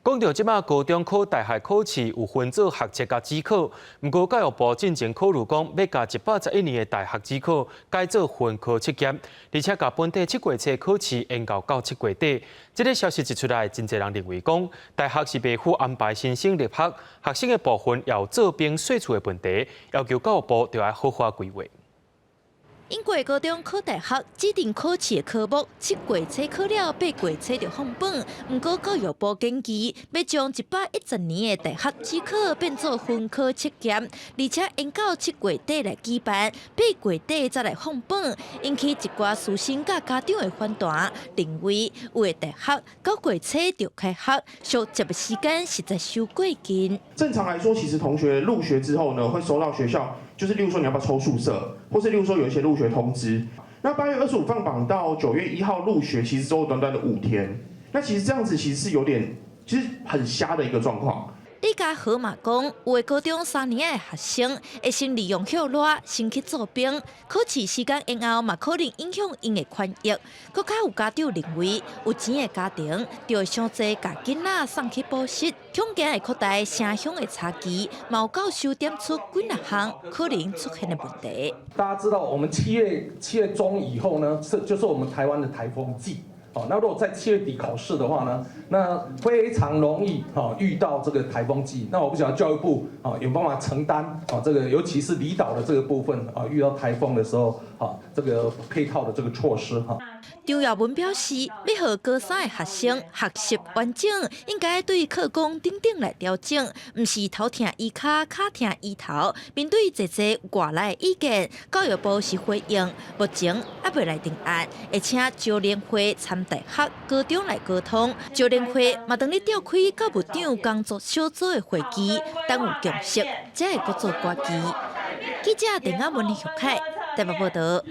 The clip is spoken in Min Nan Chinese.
講到這擺高中考大學考試有分做學測佮指考，毋過教育部進前考慮講，欲共111年的大學指考改做分科測驗，而且共本地七月初考試延後到七月底。這个消息一出來，真濟人認為講，大學是袂赴安排新生入學，學生的部分也有做兵稅厝的問題，要求教育部著愛好好規劃。英國高中考大學指定考試的科目，七月初考了，八月初就放榜。毋過教育部建議，欲將110年的大學指考變做分科測驗，而且延到七月底來舉辦，八月底才來放榜，引起一寡師生佮家長的反彈，認為有的大學九月初就開學，相接的時間實在傷過近。正常來說，其實同學入學之後呢，會收到學校，就是例如說你要不要抽宿舍，或是例如說有一些入學通知。那8月25放榜到9月1號入學，其實只有短短的5天。那其實這樣子其實是有點，其實很瞎的一個狀況。李家和嘛講，有的高中三年的學生會先利用歇熱，先去做兵，考試時間延後嘛，可能影響𪜶的權益。閣較有家長認為，有錢的家庭就會傷濟共囡仔送去補習，恐驚會擴大城鄉的差距，嘛有教授點出幾若項可能出現的問題。大家知道，我們7月中以後呢，是就是我們台灣的颱風季。哦，那如果在七月底考試的話呢，那非常容易遇到這個颱風季。那我不曉得教育部啊有辦法承擔啊這個，尤其是離島的這個部分啊，遇到颱風的時候啊，這個配套的這個措施哈。張耀文表示，欲予高三的學生學習完整，應該對課綱等等來調整，毋是頭疼醫跤，跤疼醫頭。面對濟濟外來的意見，教育部是回應，目前猶未來定案，會請招聯會參大學、高中來溝通。招聯會嘛當咧召開教務長工作小組的會議，等有共識，才會閣做決議。記者鄧亞文、李玉凱台北報道。